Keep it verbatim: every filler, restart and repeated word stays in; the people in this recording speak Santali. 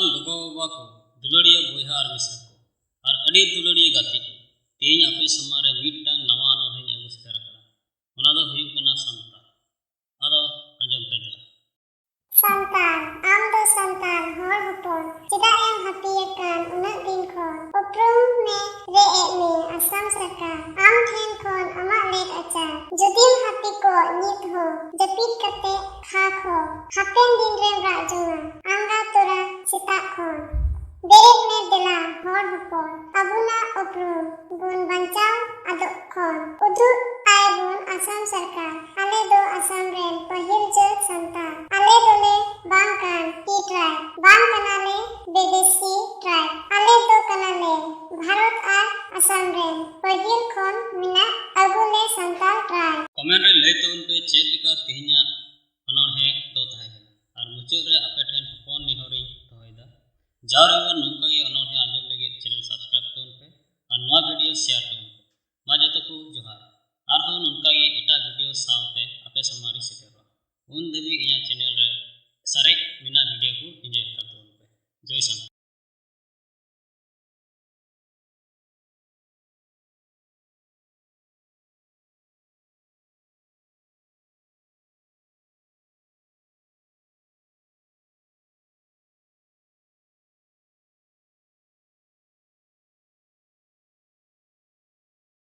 ᱜᱚᱜᱚ ᱵᱟᱵᱟ ᱠᱚ, ᱫᱩᱞᱟᱹᱲᱤᱭᱟᱹ ᱵᱚᱭᱦᱟ ᱟᱨ ᱢᱤᱥᱨᱟ ᱠᱚ, ᱟᱨ ᱟᱹᱰᱤ ᱫᱩᱞᱟᱹᱲᱤᱭᱟᱹ ᱜᱟᱛᱮ ᱠᱚ, ᱛᱮᱦᱮᱧ ᱟᱯᱮ ᱥᱟᱢᱟᱝ ᱨᱮ ᱢᱤᱫᱴᱟᱝ ᱱᱟᱣᱟ ᱚᱱᱚᱬᱦᱮᱧ ᱟᱹᱜᱩ ᱥᱮᱴᱮᱨ ᱟᱠᱟᱱᱟ᱾ ᱚᱱᱟ ᱫᱚ ᱦᱩᱭᱩᱜ ᱠᱟᱱᱟ ᱥᱟᱱᱛᱟᱲ᱾ ᱟᱫᱚ ᱟᱸᱡᱚᱢ ᱯᱮ ᱫᱮᱞᱟ᱾ ᱥᱟᱱᱛᱟᱲ, ᱟᱢ ᱫᱚ ᱥᱟᱱᱛᱟᱲ ᱦᱚᱲ ᱦᱚᱯᱚᱱ, ᱪᱮᱫᱟᱜ ᱮᱢ ᱦᱟᱹᱯᱤ ᱟᱠᱟᱱ ᱩᱱᱟᱹᱜ ᱫᱤᱱ ᱠᱷᱚᱱ? ᱩᱯᱨᱩᱢ ᱢᱮ, ᱨᱮᱡ ᱮᱫ ᱢᱮ ᱟᱥᱟᱢ ᱥᱚᱨᱠᱟᱨ, ᱟᱢ ᱴᱷᱮᱱ ᱠᱷᱚᱱ ᱟᱢᱟᱜ ᱞᱮᱠ ᱟᱪᱟᱨ᱾ ᱡᱩᱫᱤᱢ ᱦᱟᱹᱯᱤ ᱠᱚᱜ ᱧᱤᱛ ᱦᱚᱸ, ᱡᱟᱹᱯᱤᱫ ᱠᱟᱛᱮ ᱠᱷᱟᱸᱠ ᱦᱚᱸ, ᱦᱟᱯᱮᱱ ᱫᱤᱱ ᱨᱮᱢ ᱨᱟᱜ ᱡᱚᱝᱟ ᱟᱸᱜᱟ ᱛᱚᱨᱟ ᱥᱮᱛᱟᱜ ᱠᱷᱚᱱ᱾ ᱵᱮᱨᱮᱫ ᱢᱮ ᱫᱮᱞᱟ ᱦᱚᱲ ᱦᱚᱯᱚᱱ, ᱟᱵᱚᱱᱟᱜ ᱩᱯᱨᱩᱢ ᱵᱚᱱ ᱵᱟᱧᱪᱟᱣ ᱟᱫᱚᱜ ᱠᱷᱚᱱ᱾ ᱩᱫᱩᱜ ᱟᱭ ᱵᱚᱱ ᱟᱥᱟᱢ ᱥᱚᱨᱠᱟᱨ, ᱟᱞᱮ ᱫᱚ ᱟᱥᱟᱢ ᱨᱮᱱ ᱯᱟᱹᱦᱤᱞ ᱡᱟᱹᱛ ᱥᱟᱱᱛᱟᱲ᱾ ᱟᱞᱮ ᱫᱚᱞᱮ ᱵᱟᱝ ᱠᱟᱱ ᱴᱤ ᱴᱨᱟᱭᱤᱵᱽ, ᱵᱟᱝ ᱠᱟᱱᱟᱞᱮ ᱵᱤᱫᱮᱥᱤ ᱴᱨᱟᱭᱤᱵᱽ᱾ ᱟᱞᱮ ᱫᱚ ᱠᱟᱱᱟᱞᱮ ᱵᱷᱟᱨᱚᱛ ᱟᱨ ᱟᱥᱟᱢ ᱨᱮᱱ ᱯᱟᱹᱦᱤᱞ ᱠᱷᱚᱱ ᱢᱮᱱᱟᱜ ᱟᱹᱜᱩ ᱞᱮ ᱥᱟᱱᱛᱟᱲ ᱴᱨᱟᱭᱤᱵᱽ᱾ ᱠᱚᱢᱮᱱᱴ ᱨᱮ ᱞᱟᱹᱭ ᱛᱟᱵᱚᱱ ᱯᱮ ᱪᱮᱫ ᱞᱮᱠᱟ ᱛᱮᱦᱮᱧᱟᱜ ᱚᱱᱚᱬᱦᱮ ᱫᱚ ᱛᱟᱦᱮᱸ ᱠᱟᱱᱟ᱾ ᱟᱨ ᱢᱩᱪᱟᱹᱫ ᱨᱮ ᱟᱯᱮ ᱴᱷᱮᱱ ᱦᱚᱯᱚᱱ ᱱᱮᱦᱚᱨᱤᱧ ᱫᱚᱦᱚᱭᱮᱫᱟ, ᱡᱟᱣ ᱨᱮᱵᱚᱱ ᱱᱚᱝᱠᱟ ᱜᱮ ᱚᱱᱚᱬᱦᱮ ᱟᱸᱡᱚᱢ ᱞᱟᱹᱜᱤᱫ ᱪᱮᱱᱮᱞ ᱥᱟᱵᱥᱠᱨᱟᱭᱤᱵᱽ ᱛᱟᱵᱚᱱ ᱯᱮ ᱟᱨ ᱱᱚᱣᱟ ᱵᱷᱤᱰᱤᱭᱳ ᱥᱮᱭᱟᱨ ᱛᱟᱵᱚᱱ ᱯᱮ᱾ ᱢᱟ ᱡᱚᱛᱚ ᱠᱚ ᱡᱚᱦᱟᱨ, ᱟᱨᱦᱚᱸ ᱱᱚᱝᱠᱟ ᱜᱮ ᱮᱴᱟᱜ ᱵᱷᱤᱰᱤᱭᱳ ᱥᱟᱶᱛᱮ ᱟᱯᱮ ᱥᱟᱢᱟᱝ ᱨᱤᱧ ᱥᱮᱴᱮᱨᱚᱜᱼᱟ᱾ ᱩᱱ ᱫᱷᱟᱹᱵᱤᱡ ᱤᱧᱟᱹᱜ ᱪᱮᱱᱮᱞ ᱨᱮ ᱥᱟᱨᱮᱡ